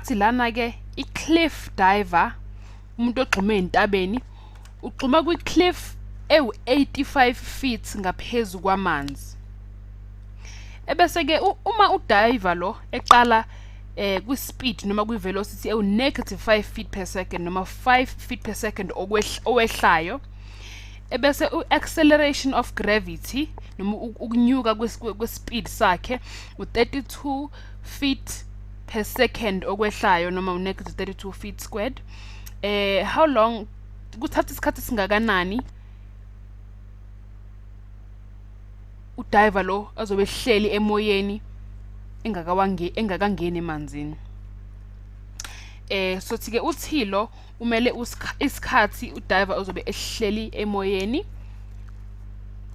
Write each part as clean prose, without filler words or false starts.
Bathi lana ke i-cliff diver, umuntu ogxuma entabeni, ugxuma kwi-cliff ewu-85 feet ngaphezu kwamanzi. Ebese ke uma udiver lo eqala kwi-speed noma kwi-velocity ewu-negative 5 feet per second noma 5 feet per second owehlayo, ebese u-acceleration of gravity noma ukunyuka kwe-speed sakhe u-32 feet per second okwehlayo noma u-negative 32 feet squared. How long, kuthatha isikhathi singakanani udiver lo azobe ehleli emoyeni engakangeni emanzini? Sothi ke uthilo umele isikhathi udiver ozobe ehleli emoyeni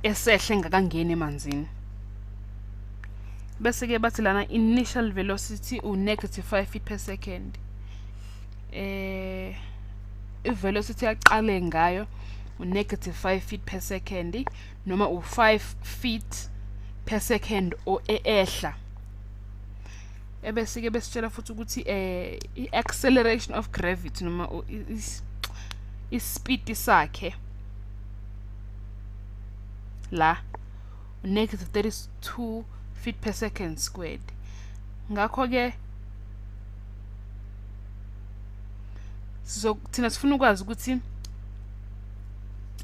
esehle engakangeni emanzini. Bese ke bathi lana initial velocity u-negative 5 feet per second. I-velocity yaqale ngayo u-negative 5 feet per second noma u-5 feet per second ehla. Ebese ke besitshela futhi ukuthi i-acceleration of gravity noma ispeed sakhe la negative 32 feet per second squared. Ngakho ke thina sifuna ukwazi ukuthi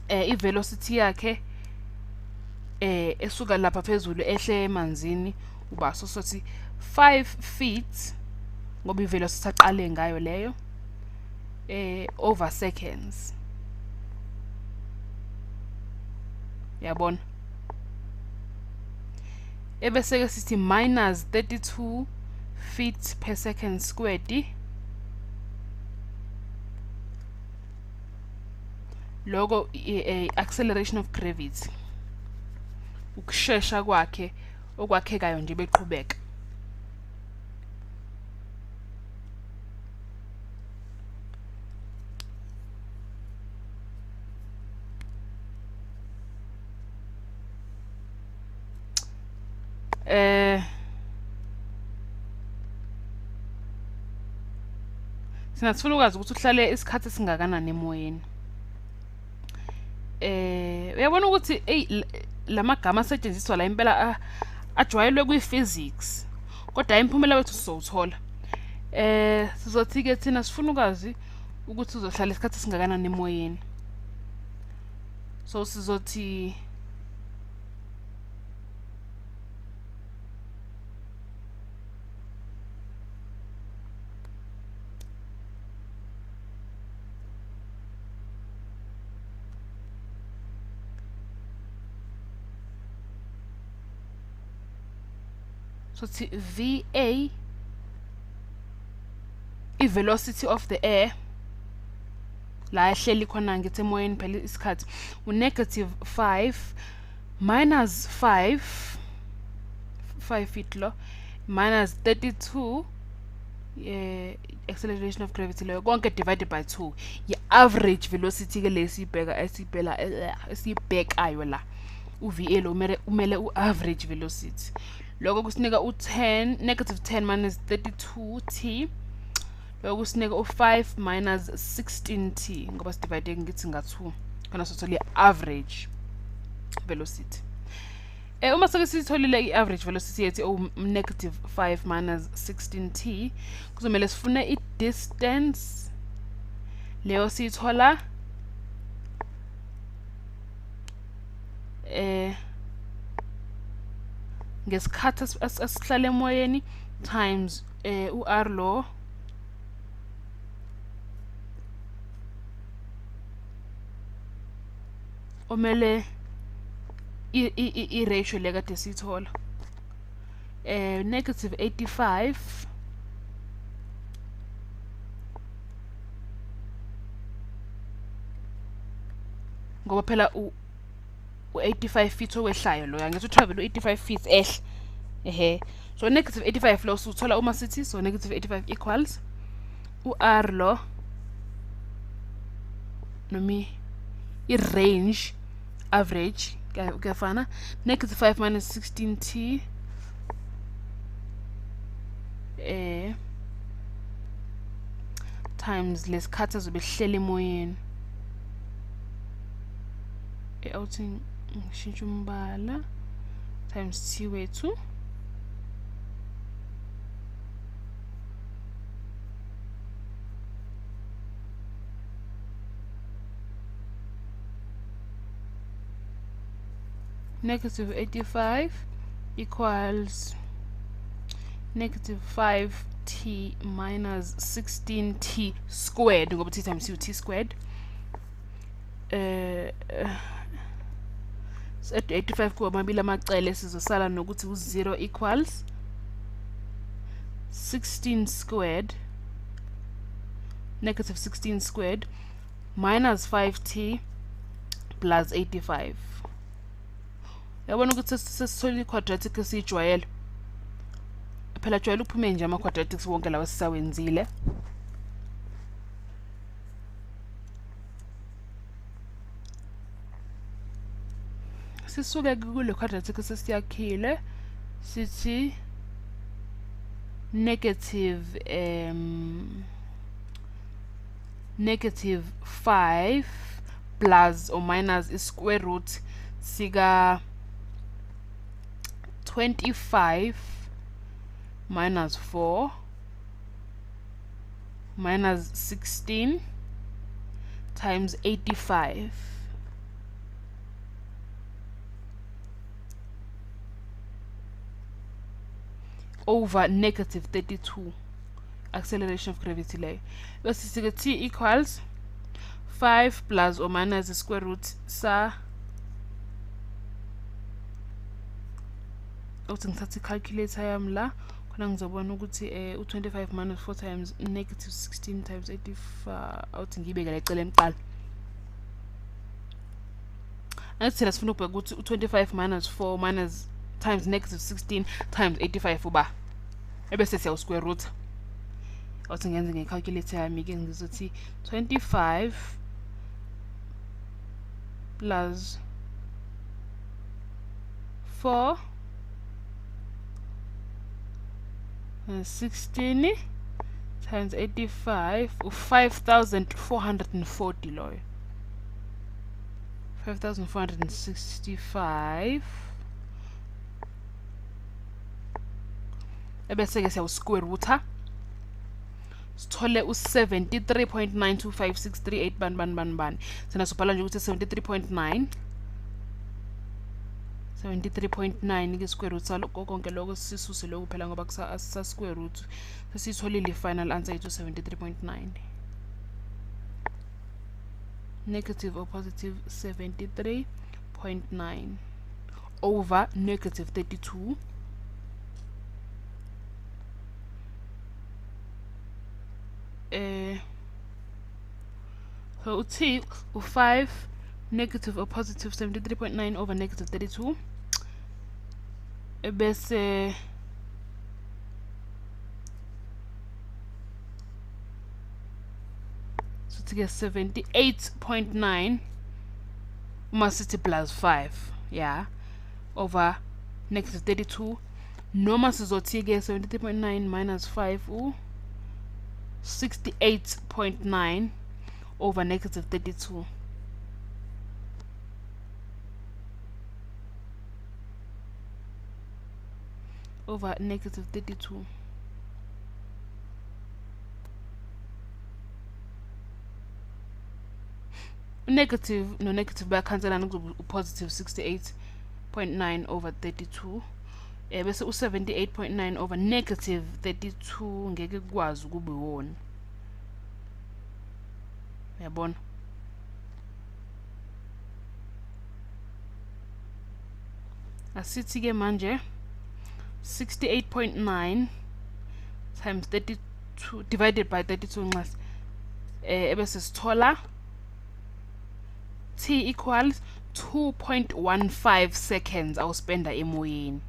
i-velocity yakhe esuka lapha phezulu ehle emanzini uba so sothi 5 feet ngoba i-velocity aqale ngayo leyo over seconds. Yabona? Ebese ke sithi minus 32 feet per second squared. Loko acceleration of gravity, ukushesha kwakhe okwakhekayo nje beqhubeka. Sifuna ukwazi ukuthi uhlale isikhathi esingakanani emoyeni. Uyabona ukuthi ey lamagama asetshenziswa la impela ajwayelwe kwi-physics, kodwa imiphumela wethu sizowuthola. Sizothi ke thina sifuna ukwazi ukuthi uzohlala isikhathi esingakanani emoyeni. So sizothi VA, i-velocity of the air la ehleli khona ngithi emoyeni phela isikhathi u-negative 5 minus 5 feet lo minus 32 acceleration of gravity leyo konke divided by 2, i-average velocity ke lesibheka esibhekayo la uVA lo umele u-average velocity. Lokho kusinika u-10 negative 10 minus 32t, lokho kusinika u-5 minus 16t ngoba sidivide ngithi nga-2 khona sothola i-average velocity. Uma seke sitholile i-average velocity yethu ewu-negative 5 minus 16t, kuzomele sifune i-distance leyo siyithola ngesikhathi asihlale emoyeni times u-r lo omele i-ratio le kade siyithola, negative 85 ngoba phela u-85 feet owehlayo lo, angithi utravel u-85 feet ehle. Ehe, so negative 85 lo suthola uma sithi so negative 85 equals u-r lo nomi i-range average kuyafana negative 5 minus 16t Times lesikhathi azobe sihleli emoyeni. Awuthi ngishintshe umbala, times t wethu. Negative 85 equals negative 5t minus 16t squared, ngoba t times t squared. 85 kuba amabili amacele, sizosala nokuthi u-0 equals 16 squared, negative 16 squared minus 5t plus 85. Yabona ukuthi sesithola i-quadratic esiyijwayele. Phela jwayele uphume nje ama-quadratics wonke lawa esisawenzile. Sisuke kule quadratic esesiyakhile sithi negative negative 5 plus or minus square root sika 25 minus 4 minus 16 times 85. Over negative 32, acceleration of gravity leyo. Bese sike t equals 5 plus or minus the square root sa, uthi ngithathe i-calculator yami la khona ngizobona ukuthi u-25 minus 4 times negative 16 times 85. Awuthi ngiyibeke la eceleni kuqala. Angithi thina sifuna ukubheka ukuthi u-25 minus 4 minus times negative 16 times 85 uba, ebese siya square root. Awuthi ngenze nge-calculator yami ke, ngizothi 25 plus 4 16 times 85, 5440 loyo, 5465. Ebese ke siya square root, sithole u-73.925638 bani bani bani bani. Sina sobhala nje ukuthi 73.9 73.9 ke square root salokho konke lokho, sisuse lokho phela ngoba kusa square root. Sesitholile final answer yethu 73.9. Negative or positive 73.9 over negative 32. So t 5 negative or positive 73.9 over negative 32. Ebese so to get 78.9 uma sithi plus 5, yeah, over negative 32. Noma sizothi ke 73.9 minus 5 u 68.9 over negative 32. Over negative 32. Negative no negative bayakhanselana, kuzoba positive 68.9 over 32. Bese u-78.9 over negative 32 ngeke kukwazi ukuba iwona. Uyabona? Asithi ke manje 68.9 times 32 divided by 32 nxasi, ebese sithola t equals 2.15 seconds awuspenda emoyeni.